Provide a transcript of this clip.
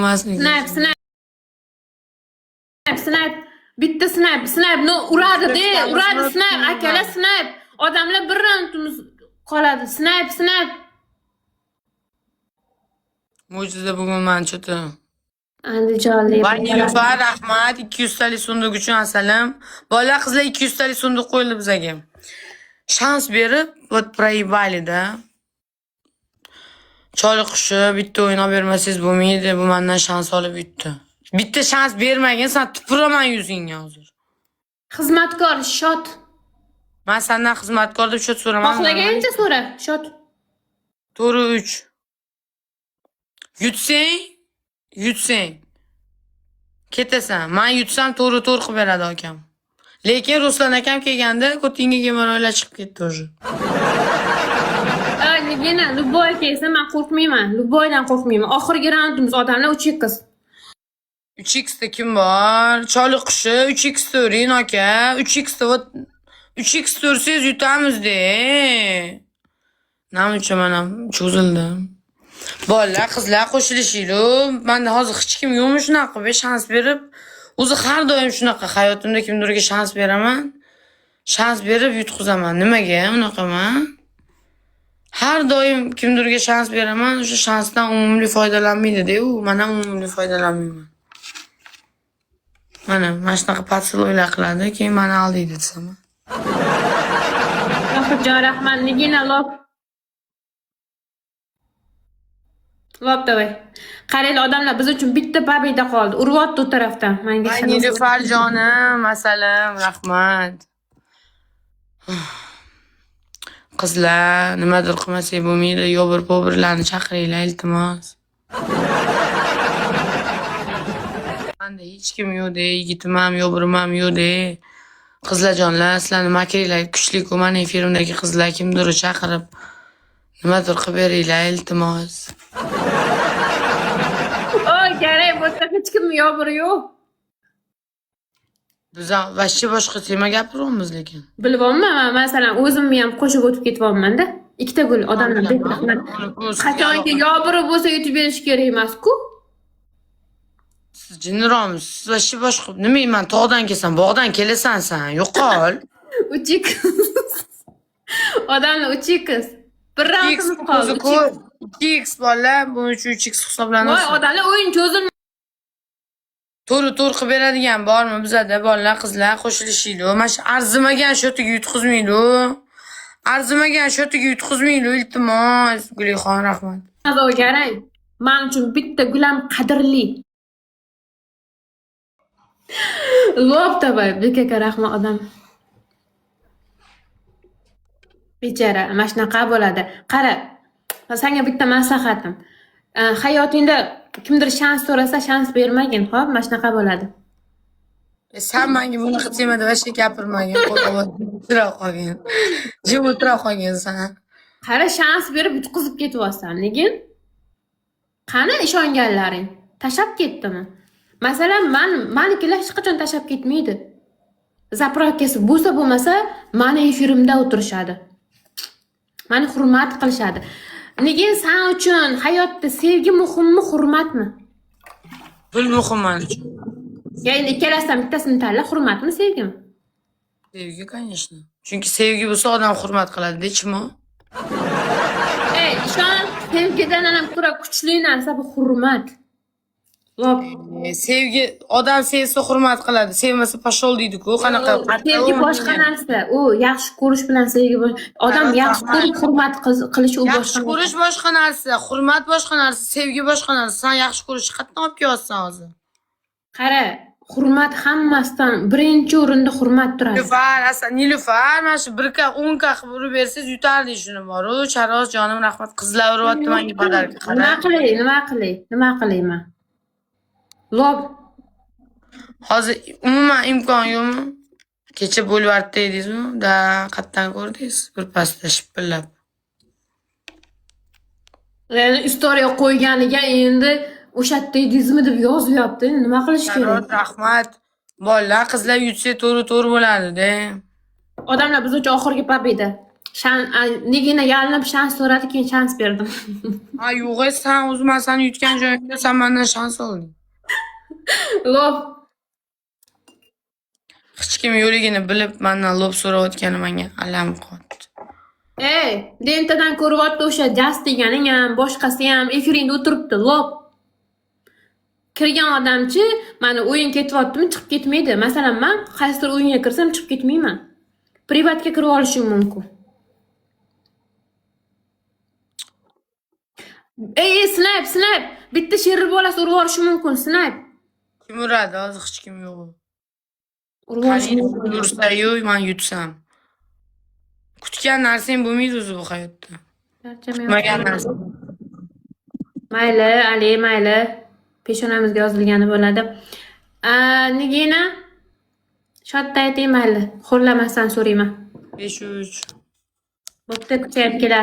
Bo'lmasin. Snayp, snayp. Snayp. Bitta snayp, snayp. No, uradi de, uradi snayp. Akalar snayp. Odamlar bir raundimiz qoladi. Snayp, snayp. Mo'jiza bugun man cho'ti. Andijonlik. Va Nilufar rahmat 200 talik sunduq uchun asalim. Bola qizlar 200 talik sunduq qo'yildi bizaga. Shans berib, вот проебали, да. Choli qushi bitta o'yin olib bermasangiz bo'lmaydi. Bu mendan shans olib yutdi. Bitta shans bermagin, san tupuraman yuzingga hozir. Xizmatkor shot. Men sendan xizmatkor deb shot so'ramadim. Xohlagancha so'ra, shot. To'g'ri 3. Yutsang, yutsang. Ketasan. Men yutsam to'g'ri to'g'ri qilib beradi akam. Lekin Ruslan akam kelganda ko'tingga gemoroylar chiqib ketdi уже. Yana любой kelsa men qo'rqmayman. Любойdan qo'rqmayman. Oxirgi raundimiz odamlar 3x. 3x da kim bor? Choli qushi 3x da uring aka. 3x da вот 3x da ursangiz yutamiz de. Nima uchun man ham cho'zildim. Bolalar, qizlar qo'shilishinglar. Menda hozir hech kim yo'qmi shunaqa qilib shans berib. O'zi har doim shunaqa hayotimda kimdirga shans beraman. Shans berib yutqizaman. Nimaga unaqaman? Har doim kimdirga shans beraman, o'sha shansdan unumli foydalanmaydi-da u. Men ham unumli foydalanmayman. Mana shunaqa поцелуй lar qiladi, keyin meni aldaydi desam. Yohibjon rahmat. Nigina lop. Lop давай. Qaranglar odamlar biz uchun bitta победа qoldi. Uryapti u tarafdan. Menga Voy Nilufar jonim, masalan, rahmat. Qizlar, nimadir qilmasak bo'lmaydi, yobir-pobirlarni chaqiringlar, iltimos. Menda hech kim yo'q-de, yigitim ham, yobirim ham yo'q-de. Qizlarjonlar, sizlarni makringlar kuchli-ku, mani efirimdagi qizlar kimdir chaqirib nimadir qilib beringlar, iltimos. Oy, kerak bo'lsa hech kim yobiri yo'q. Biz ham вообще boshqa tema gapiryapmiz lekin. Bilyapman, man masalan o'zimni ham qo'shib o'tib ketyapman-da. Ikkita gul odamlar bek rahmat. Qachonki yobiri bo'lsa yutib berish kerak emas-ku. Siz jinniroqmisiz? Siz вообще boshqa nima man tog'dan kelsam, bog'dan kelasan san, yo'qol. 3x. Odamlar 3x. Bir 2x raundimiz qoldi. o'zi ko'p. 2x bolalar, buning uchun 3x Voy hisoblanadi. odamlar o'yin cho'zilma. To'g'ri to'g'ri qilib beradigan bormi bizada bolalar, qizlar qo'shilishinglar. Mana shu arzimagan shotiga yutqizmaydi. Arzimagan shotiga yutqizmaydi, iltimos. Gulixon rahmat. Garang. Men uchun bitta gul ham qadrli. Lop давай, Bek aka rahmat odam. Bechara, mana shunaqa bo'ladi. Qara, senga bitta maslahatim. Hayotingda kimdir shans so'rasa, shans bermagin, xo'p? Mana shunaqa bo'ladi. Sen menga bunaqa temada вообще gapirmagin. O'tira qolgin. Jim o'tira qolgin sen. Qara, shans berib yutqizib ketyapsan, lekin qani ishonganlaring? Tashlab ketdimi? Masalan, manikilar hech qachon tashlab ketmaydi. Zapravkasi bo'lsa bo'lmasa, mani efirimda o'tirishadi. Mani hurmat qilishadi. Nega san uchun hayotda sevgi muhimmi, hurmatmi? Pul muhim men uchun. Ya endi ikkalasidan bittasini tanla, hurmatmi, sevgimi? Sevgi, конечно. Chunki sevgi bo'lsa odam hurmat qiladi, chimo. Ey, ishon, sevgidan ham ko'ra kuchli narsa bu hurmat. Lop. Sevgi odam sevsa hurmat qiladi, sevmasa пошел deydi-ku. Qanaqa? Sevgi boshqa narsa. U yaxshi ko'rish bilan sevgi odam yaxshi ko'rib hurmat qilish u Yaxshi boshqa narsa. ko'rish boshqa narsa, hurmat boshqa narsa, sevgi boshqa narsa. Sen yaxshi ko'rishni qayerdan olib kelyapsan hozir? Qara, hurmat hammasidan birinchi o'rinda hurmat turadi. Nilufar, asal Nilufar, mana shu 1K 10K qilib urib bersangiz yutardik shuni boru. Charoz jonim rahmat. Qizlar uryapti menga подарка. Nima Qara. qilay, nima qilay, nima qilay man? Lop. Hozir umuman imkon yo'qmi? Kecha bulvardda edingizmi? Da, qayerdan ko'rdingiz? Bir pasda shipillab. Ya'ni istoriya qo'yganiga endi o'sha yerda edingizmi deb yozyapti. Endi nima qilish Charoz kerak? rahmat. Bolalar, qizlar yutsa to'g'ri to'g'ri bo'ladi-da. Odamlar biz uchun oxirgi победа. Nigina yalinib shans so'radi, keyin shans berdim. Ha yo'q, sen o'zi man seni yutgan joyingda sen mendan shans olding. Lov. Hech kim yo'ligini bilib mendan lov so'rayotgani menga alam qotdi. Ey, lentadan ko'ryapti o'sha jas deganing ham, boshqasi ham efiringda o'tiribdi, lop. Kirgan odamchi, mana o'yin ketyaptimi, chiqib ketmaydi. Masalan, man qaysidir o'yinga kirsam chiqib ketmayman. Privatga kirib olishim mumkin. Ey, ey, snayp, snayp. Bitta sherri bolasi urib yuborishi mumkin, snayp. Kim uradi? Hozir hech kim yo'q. Urib yuborishi Qani mumkin. ursa-yu man yutsam. Kutgan narsang bo'lmaydi o'zi bu hayotda. Kutmagan narsa. Mayli, Ali, mayli. Peshonamizga yozilgani bo'ladi. Nigina, shotda ayting mayli. Xo'rlamasdan so'rayman. 5-3. Bo'pti, kuchayib kelar.